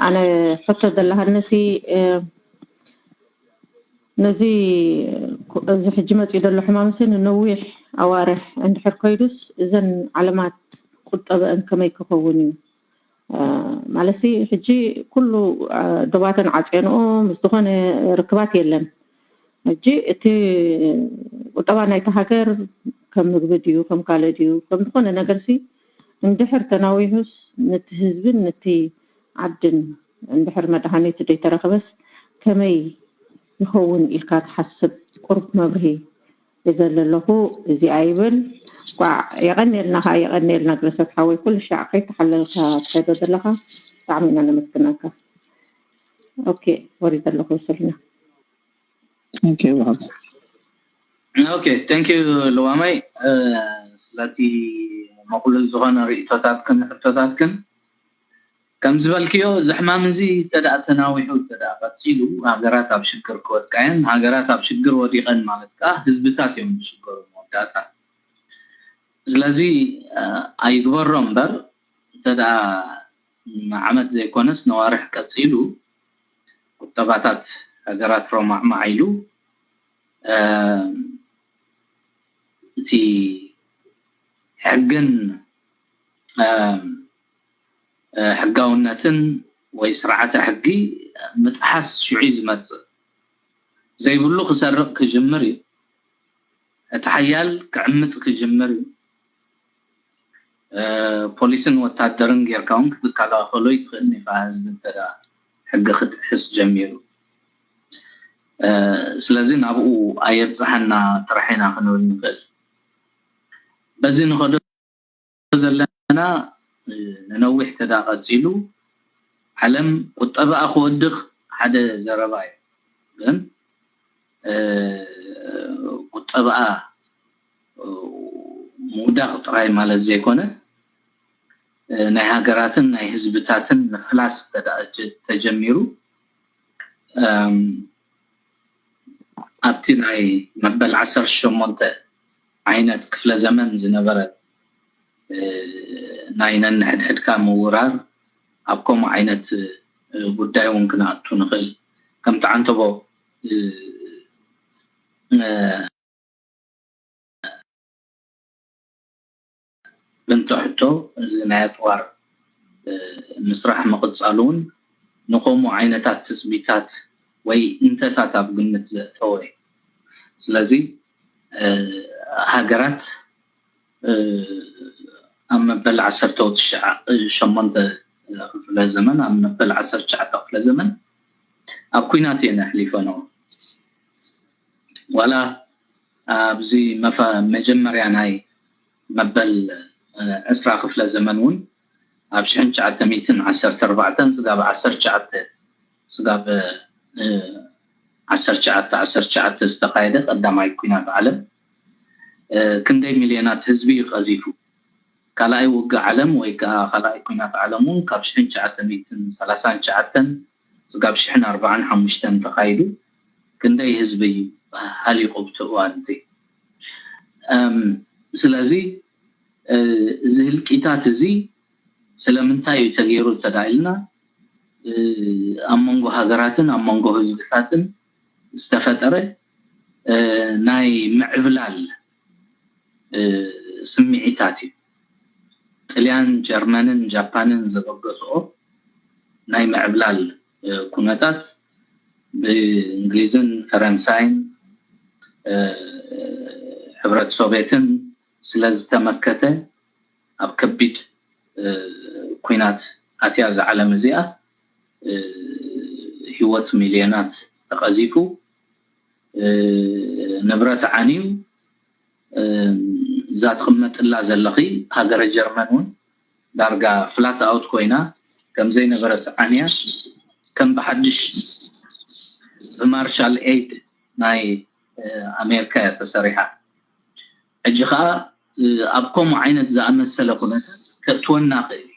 ኣነ ሕቶ ዘለሃነሲ ነዚ እዚ ሕጂ መፅኡ ዘሎ ሕማምሲ ንነዊሕ ኣዋርሕ እንድሕር ኮይዱስ እዘን ዓለማት ቁጠበአን ከመይ ክኸውን እዩ? ማለትሲ ሕጂ ኩሉ ዶባተን ዓፅየንኦ ምስ ዝኾነ ርክባት የለን። ሕጂ እቲ ቁጠባ ናይቲ ሃገር ከም ምግቢ ድዩ ከም ካልእ ድዩ ከም ዝኾነ ነገርሲ እንድሕር ተናዊሑስ ነቲ ህዝብን ነቲ ዓድን እንድሕር መድሃኒት ዘይተረኸበስ ከመይ ይኸውን ኢልካ ትሓስብ? ቁሩብ መብርሂ ይደሊ ኣለኹ። እዚኣ ይብል ቋዕ የቐንየልና ከዓ የቐንየልና ግለሰብ ሓወይ ኩሉ ሻዕ ከይተሓለልካ ትኸዶ ዘለኻ ብጣዕሚ ኢና ነመስግነካ። ኦኬ ወሪደ ኣለኹ ሰሊና። ኦኬ ተንክ ዩ ልዋመይ ስለቲ መቁልል ዝኾነ ርእቶታትክን ሕቶታትክን ከም ዝበልክዮ እዚ ሕማም እዚ ተደኣ ተናዊሑ ተደኣ ቀፂሉ ሃገራት ኣብ ሽግር ክወድቃ እየን። ሃገራት ኣብ ሽግር ወዲቐን ማለት ከዓ ህዝብታት እዮም ዝሽገሩ መወዳእታ። ስለዚ ኣይግበሮ እምበር እንተደኣ ንዓመት ዘይኮነስ ነዋርሕ ቀፂሉ ቁጠባታት ሃገራት ሮማዕማዕ ኢሉ እቲ ሕግን ሕጋውነትን ወይ ስርዓተ ሕጊ ምጥሓስ ሽዑ እዩ ዝመፅእ። ዘይብሉ ክሰርቕ ክጅምር እዩ። እቲ ሓያል ክዕምፅ ክጅምር እዩ። ፖሊስን ወታደርን ጌርካ እውን ክትከላኸሎ ይትኽእል ኢኻ ህዝቢ እንተ ሕጊ ክጥሕስ ጀሚሩ። ስለዚ ናብኡ ኣየብፅሓና ጥራሕ ኢና ክንብል ንኽእል። በዚ ንኸዶ ዘለና ንነዊሕ ተዳ ቀፂሉ ዓለም ቁጠባኣ ክወድቕ ሓደ ዘረባ እዩ። ግን ቁጠባኣ ምውዳቕ ጥራይ ማለት ዘይኮነ ናይ ሃገራትን ናይ ህዝብታትን ምፍላስ ተጀሚሩ ኣብቲ ናይ መበል ዓሰርተ ሸሞንተ ዓይነት ክፍለ ዘመን ዝነበረ ናይ ነንሕድሕድካ ምውራር ኣብ ከምኡ ዓይነት ጉዳይ እውን ክንኣቱ ንኽእል። ከምቲ ዓንተቦ ብንቶ ሕቶ እዚ ናይ ኣፅዋር ምስራሕ ምቕፃሉ እውን ንከምኡ ዓይነታት ትፅቢታት ወይ እንተታት ኣብ ግምት ዘእተወ እዩ። ስለዚ ሃገራት ኣብ መበል ዓሰርተ ሸሞንተ ክፍለ ዘመን ኣብ መበል ዓሰርተ ትሽዓተ ክፍለ ዘመን ኣብ ኲናት እየን ኣሕሊፈንኦ። ዋላ ኣብዚ መጀመርያ ናይ መበል ዕስራ ክፍለ ዘመን እውን ኣብ ሽሕን ትሽዓተ ሚእትን ዓሰርተ ኣርባዕተን ስጋብ ዓሰርተ ትሽዓተ ስጋብ ዓሰርተ ትሽዓተ ዓሰርተ ትሽዓተ ዝተኻየደ ቀዳማይ ኲናት ዓለም ክንደይ ሚልዮናት ህዝቢ እዩ ቀዚፉ። ካልኣይ ውግእ ዓለም ወይ ከዓ ካልኣይ ኲናት ዓለም እውን ካብ ሽሕን ትሽዓተ ሚእትን ሰላሳን ትሽዓተን ስጋብ ሽሕን ኣርባዓን ሓሙሽተን ተኻይዱ ክንደይ ህዝቢ እዩ ሃሊቑ ኣብቲ እዋን እቲ። ስለዚ እዚ ህልቂታት እዚ ስለምንታይ እዩ ተገይሩ እንተዳ ኢልና ኣብ መንጎ ሃገራትን ኣብ መንጎ ህዝብታትን ዝተፈጠረ ናይ ምዕብላል ስምዒታት እዩ። ጥልያን፣ ጀርመንን ጃፓንን ዘበገስኦ ናይ ምዕብላል ኩነታት ብእንግሊዝን ፈረንሳይን ሕብረት ሶቬትን ስለዝተመከተ ኣብ ከቢድ ኲናት ኣትያ እዛ ዓለም እዚኣ። ህይወት ሚልዮናት ተቐዚፉ፣ ንብረት ዓንዩ፣ እዛ ትቕመጥላ ዘለኺ ሃገረ ጀርመን እውን ዳርጋ ፍላት ኣውት ኮይና ከምዘይነበረት ዓንያ ከም ብሓድሽ ብማርሻል ኤይድ ናይ ኣሜሪካ እያ ተሰሪሓ። ሕጂ ከዓ ኣብ ከምኡ ዓይነት ዝኣመሰለ ኩነታት ከእትወና ክእል እዩ።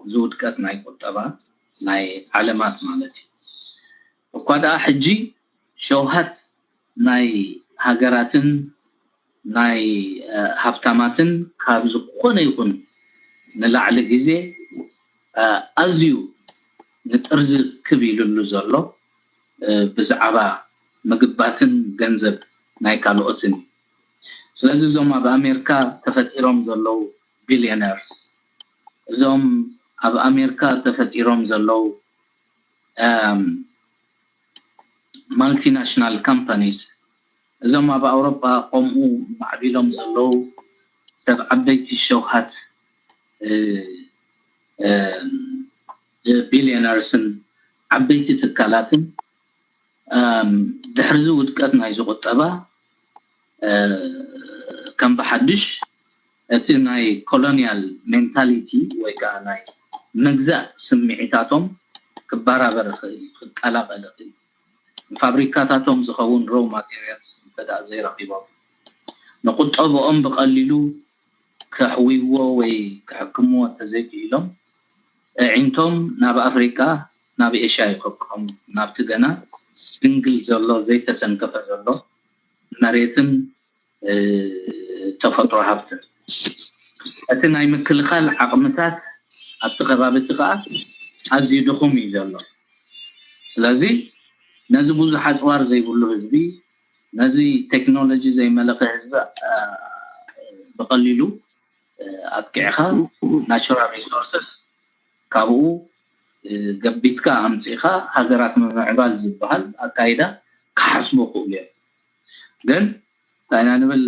እዚ ውድቀት ናይ ቁጠባ ናይ ዓለማት ማለት እዩ። እኳ ደኣ ሕጂ ሸውሃት ናይ ሃገራትን ናይ ሃብታማትን ካብ ዝኾነ ይኹን ንላዕሊ ግዜ ኣዝዩ ንጥርዚ ክብ ኢሉሉ ዘሎ ብዛዕባ ምግባትን ገንዘብ ናይ ካልኦትን እዩ። ስለዚ እዞም ኣብ ኣሜሪካ ተፈጢሮም ዘለዉ ቢልዮነርስ፣ እዞም ኣብ ኣሜሪካ ተፈጢሮም ዘለዉ ማልቲናሽናል ካምፓኒስ፣ እዞም ኣብ ኣውሮጳ ከምኡ ማዕቢሎም ዘለዉ ሰብ ዓበይቲ ሸውሃት ቢልዮነርስን ዓበይቲ ትካላትን ድሕሪዚ ውድቀት ናይዚ ቁጠባ ከም ብሓድሽ እቲ ናይ ኮሎኒያል ሜንታሊቲ ወይ ከዓ ናይ ምግዛእ ስምዒታቶም ክበራበር ይኽእል እዩ፣ ክቀላቐል ይኽእል እዩ። ንፋብሪካታቶም ዝኸውን ሮው ማቴሪያልስ እንተ ዘይረኺቦም፣ ንቁጠብኦም ብቐሊሉ ከሕውይዎ ወይ ክሕክምዎ እንተዘይክኢሎም፣ ኣዒንቶም ናብ ኣፍሪቃ፣ ናብ ኤሽያ ይኸብቆም፣ ናብቲ ገና ድንግል ዘሎ ዘይተተንከፈ ዘሎ መሬትን ተፈጥሮ ሃብትን። እቲ ናይ ምክልኻል ዓቕምታት ኣብቲ ከባቢ እቲ ከዓ ኣዝዩ ድኹም እዩ ዘሎ። ስለዚ ነዚ ብዙሕ ኣፅዋር ዘይብሉ ህዝቢ፣ ነዚ ቴክኖሎጂ ዘይመለኸ ህዝቢ ብቐሊሉ ኣጥቂዕኻ ናቹራል ሪሶርስስ ካብኡ ገቢትካ ኣምፂእኻ ሃገራት ምምዕባል ዝበሃል ኣካይዳ ክሓስቡ ክእሉ እዮም። ግን እንታይ ኢና ንብል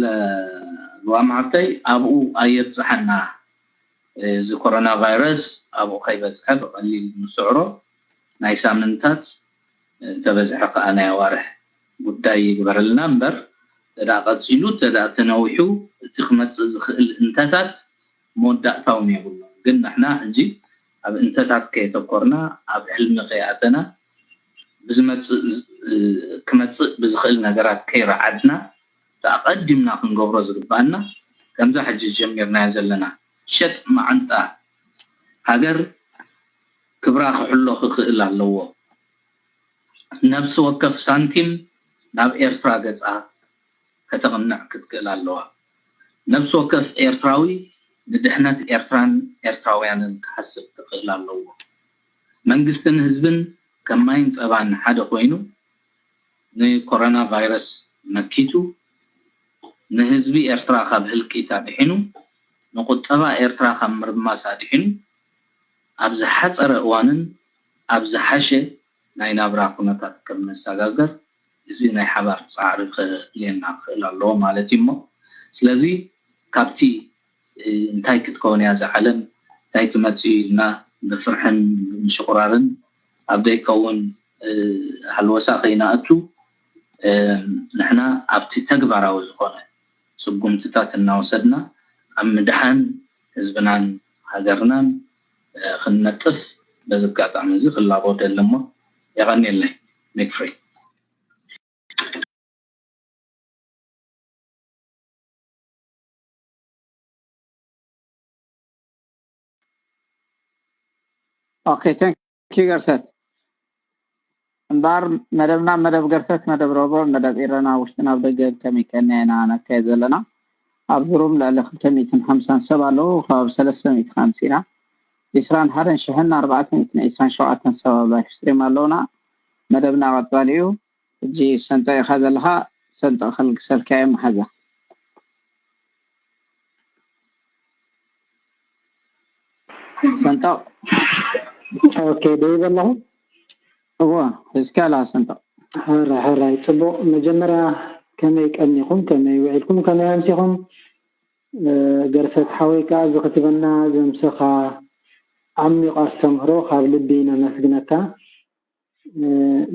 ሉዋም ሓፍተይ፣ ኣብኡ ኣየብፅሓና። እዚ ኮሮና ቫይረስ ኣብኡ ከይበፅሐ ብቐሊል ንስዕሮ ናይ ሳምንታት እንተበዝሐ ከዓ ናይ ኣዋርሕ ጉዳይ ይግበረልና እምበር ተዳ ቀፂሉ ተዳ ተነዊሑ እቲ ክመፅእ ዝኽእል እንተታት መወዳእታ እውን የብሉን። ግን ንሕና ሕጂ ኣብ እንተታት ከየተኮርና ኣብ ሕልሚ ከይኣተና ብዝመፅእ ክመፅእ ብዝኽእል ነገራት ከይረዓድና እቲ ኣቐዲምና ክንገብሮ ዝግባኣና ከምዛ ሕጂ ጀሚርናዮ ዘለና ሸጥ መዓንጣ ሃገር ክብራ ክሕሎ ክኽእል ኣለዎ። ነብሲ ወከፍ ሳንቲም ናብ ኤርትራ ገጻ ከተቕንዕ ክትክእል ኣለዋ። ነብሲ ወከፍ ኤርትራዊ ንድሕነት ኤርትራን ኤርትራውያንን ክሓስብ ክኽእል ኣለዎ። መንግስትን ህዝብን ከም ማይን ጸባን ሓደ ኮይኑ ንኮሮና ቫይረስ መኪቱ ንህዝቢ ኤርትራ ካብ ህልቂት ኣድሒኑ ንቁጠባ ኤርትራ ካብ ምርማስ ኣድሒኑ ኣብ ዝሓጸረ እዋንን ኣብ ዝሓሸ ናይ ናብራ ኩነታት ከም ንሰጋገር እዚ ናይ ሓባር ጻዕሪ ከድልየና ክኽእል ኣለዎ ማለት እዩ። እሞ ስለዚ ካብቲ እንታይ ክትከውን እያ እዛ ዓለም፣ እንታይ ክመጽእ እዩ ኢልና ብፍርሕን ብምሽቑራርን ኣብ ዘይከውን ሃልወሳ ከይንኣቱ ንሕና ኣብቲ ተግባራዊ ዝኾነ ስጉምትታት እናወሰድና ኣብ ምድሓን ህዝብናን ሃገርናን ክንነጥፍ በዚ ኣጋጣሚ እዚ ክላቦ ደሊ እሞ የቐንየለይ። ሚክ ፍሪ። Okay, thank you ገርሰት። እምበኣር መደብና መደብ ገርሰት፣ መደብ ረቡዕ፣ መደብ ኢረና ውሽጥን ኣብ ደገን ከመይ ቀኒና ኢና ነካይድ ዘለና። ኣብዚ ሩም ልዕሊ ክልተ ሚእትን ሓምሳን ሰብ ኣለዉ፣ ከባቢ ሰለስተ ሚእቲ ከምፂና። ዒስራን ሓደን ሽሕን ኣርባዕተ ሚእትን ዒስራን ሸውዓተን ሰብ ኣብ ላይፍ ስትሪም ኣለዉና። መደብና ቀጻሊ እዩ። ሕጂ ሰንጠቕ ኢኻ ዘለኻ፣ ሰንጠቕ ከልግሰልካ እየ መሓዛ። ሰንጠቕ። ኦኬ፣ ደይበ ኣለኹ። እዎ፣ ሒዝካ ኣለኻ ሰንጠቕ። ሕራይ፣ ሕራይ፣ ጽቡቕ። መጀመርያ ከመይ ቀኒኹም፣ ከመይ ውዒልኩም፣ ከመይ ኣምሲኹም? ገርሰት ሓወይ ከኣ ዝኽትበና ዘምሰኻ ዓሚቕ ኣስተምህሮ ካብ ልቢ ነመስግነካ።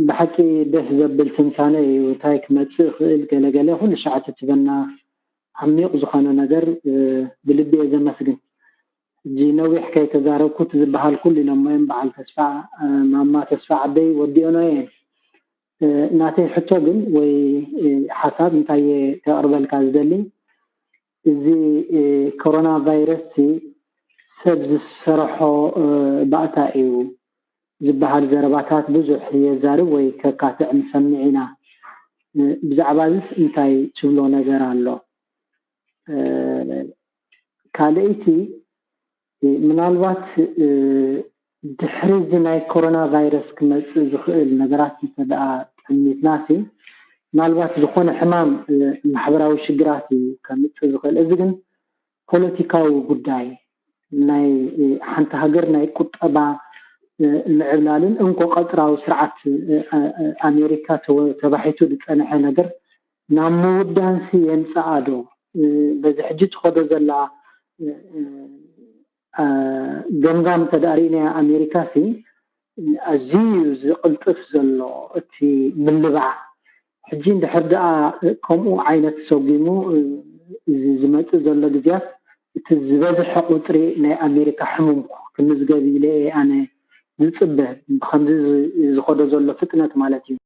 ብሓቂ ደስ ዘብል ትንታነ እዩ። እንታይ ክመጽእ ይኽእል ገለ ገለ ኩሉ ሻዕ ትትበና ዓሚቕ ዝኾነ ነገር ብልቢ እየ ዘመስግን። ሕጂ ነዊሕ ከይተዛረብኩ እቲ ዝበሃል ኩሉ ኢሎሞ እዮም በዓል ተስፋ ማማ ተስፋ ዓደይ ወዲኦኖ እየን። ናተይ ሕቶ ግን ወይ ሓሳብ እንታይ እየ ከቕርበልካ ዝደሊ፣ እዚ ኮሮና ቫይረስ ሲ ሰብ ዝሰርሖ ባእታ እዩ ዝበሃል ዘረባታት ብዙሕ የዛርብ ወይ ከካትዕ ንሰምዕ ኢና። ብዛዕባ እዚስ እንታይ ትብሎ ነገር ኣሎ? ካልኣይቲ ምናልባት ድሕሪ እዚ ናይ ኮሮና ቫይረስ ክመፅእ ዝኽእል ነገራት እንተ ደኣ ጠሚትናሲ፣ ምናልባት ዝኾነ ሕማም ማሕበራዊ ሽግራት እዩ ከምፅእ ዝኽእል። እዚ ግን ፖለቲካዊ ጉዳይ ናይ ሓንቲ ሃገር ናይ ቁጠባ ምዕብላልን እንኮ ቀፅራዊ ስርዓት ኣሜሪካ ተባሒቱ ዝፀንሐ ነገር ናብ ምውዳንሲ የምፅኣ ዶ? በዚ ሕጂ ትኸዶ ዘላ ገምጋም እንተ ርኢናያ ኣሜሪካ ሲ ኣዝዩ ዝቕልጥፍ ዘሎ እቲ ምልባዕ። ሕጂ እንድሕር ደኣ ከምኡ ዓይነት ሰጒሙ እዚ ዝመፅእ ዘሎ ግዜያት እቲ ዝበዝሐ ቁፅሪ ናይ ኣሜሪካ ሕሙም ክምዝገብ ኢለ እየ ኣነ ዝፅበ፣ ብከምዚ ዝኸዶ ዘሎ ፍጥነት ማለት እዩ።